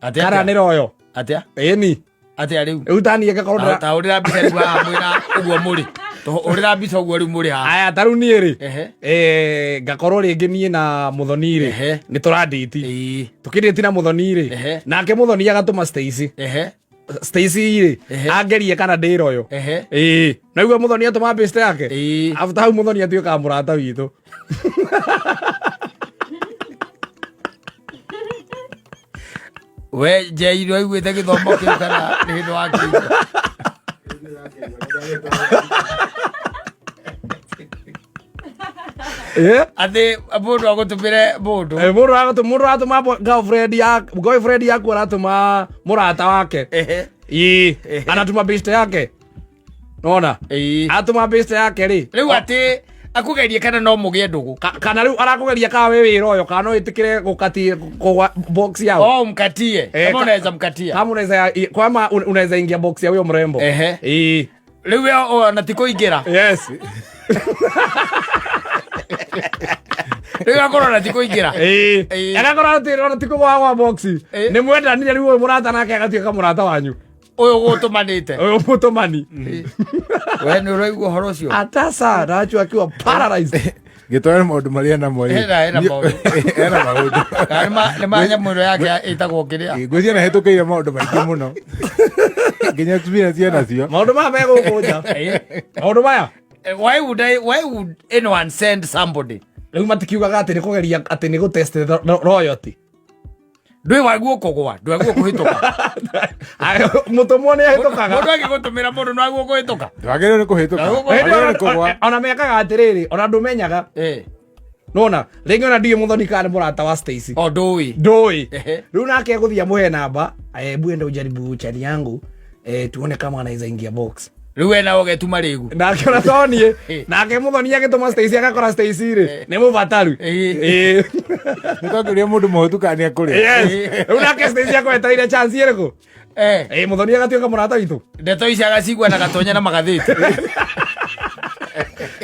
Atĩa, Kana atĩa? nĩ royo. Atĩa? Ĩni. Atĩa rĩu? Rĩu taniĩ ngakorwo ndĩra- Ta hũrĩra mbica rĩu haha mwĩna ũguo mũrĩ. Hũrĩra mbica ũguo rĩu mũrĩ haha. Aya, ta rĩu niĩ rĩ, Ehe. Ngakorwo rĩngĩ niĩ na Mũthoni rĩ, nĩ tũrandĩti. Tũkĩndĩti na Mũthoni rĩ, nake Mũthoni agatũma Stacy. Stacy rĩ, angerie kana ndĩ royo. Ĩĩ. Naigua Mũthoni atũma best yake. After hau Mũthoni atuĩkaga mũrata witũ. We njei nĩ waiguĩte gĩthomo kĩu kana nĩ hĩndĩ wakĩigua? Atĩ mũndũ agũtũmĩre mũndũ. Mũndũ aratũma, mũndũ aratũma girlfriend ya boyfriend yaku, aratũma mũrata wake. Ĩĩ, anatuma best yake, nona atũma best yake rĩ. Rĩu atĩ akũgerie kana no mũgĩe ndũgũ. Kana rĩu arakũgeria kana wĩ wĩra ũyũ, kana no ĩtĩkĩre gũkatie kũgwa box yao. Oh, mkatie. Kama unaweza mkatia. Kama unaweza kwama unaweza ingia box ya huyo mrembo. Ĩĩ. Rĩu we ona ti kũingĩra. Yes. Rĩu akorwo ona ti kũingĩra. Ĩĩ. Agakorwo atĩ ona ti kũgwa gwa box. Nĩ mwendanire, rĩu ũyũ mũrata nake agatuĩka mũrata wanyu. Ũyũ gũtũmanĩte. Ũyũ mũtũmani. We nĩ ũraigua ũhoro ũcio? Atasa nacho akiwa paralyzed. Gĩtware maũndũ marĩa namo rĩ. Hena maũndũ. Hena maũndũ. Kana nĩ ma nyamũ ĩno yake ĩtagwo kĩrĩa? Ngwĩciria nĩ ahĩtũkĩire maũndũ maingĩ mũno nginya experience enacio. Maũndũ maya megũkũ nja, maũndũ maya. Why would anyone send somebody? Rĩu matikiugaga atĩ nĩ kũgeria, atĩ nĩ gũtest royalty. Ndwĩ waguo kũgwa, ndwaguo kũhĩtũka. Mũtũmwo nĩ ahĩtũkaga. Mũndũ agĩgũtũmĩra mũndũ nĩwaguo kũhĩtũka. Ndwagĩrĩirwo nĩ kũhĩtũka. Wagĩrĩirwo nĩ kũgwa. Ona mekaga atĩrĩrĩ, ona ndũmenyaga. Nona rĩngĩ ona ndiũĩ Mũthoni kana nĩ mũrata wa Stacy. O ndũĩ. Ndũĩ. Rĩu nake egũthiĩ amũhe namba, "Hebu enda ujaribu chali yangu, tuone kama anaweza ingia box." Rĩu we nawe ũgetuma rĩgu. Nake ona to niĩ, nake Mũthoni agĩtũma Stacy agakora Stacy rĩ nĩ mũbataru. Ĩĩ. Nĩ twakĩũria mũndũ mũhũtu kana nĩ ekũrĩa. Yes. Rĩu nake Stacy akwetereire chance ĩrĩkũ? Mũthoni agatuĩka mũrata witũ. Ndeto ici agacigua na gatonya na magathĩti.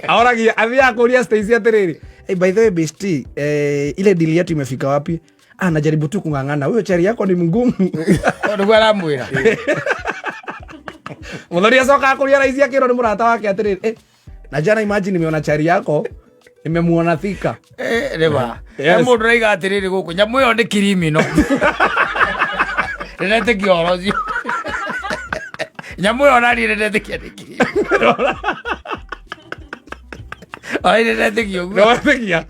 Aoragia, athiaga kũria Stacy atĩrĩrĩ, "Hey, by the way bestie, ile deal yetu imefika wapi? Ah, najaribu tu kung'ang'ana, huyo chari yako ni mgumu." Nĩguo aramwĩra. Mũthoni acokaga kũria raici akĩrwo nĩ mũrata wake atĩrĩrĩ, na jana imagine nimeona chari yako, nimemuona Thika." Rĩma. Yes. He mũndũ raiga atĩrĩrĩ, gũkũ nyamũ ĩyo nĩ kirimino. Ndĩretĩkia ũhoro ũcio. Nyamũ ĩyo naniĩ ndĩretĩkia nĩ kirimino. Oi, ndĩretĩkia ũguo. Nĩwetĩkia?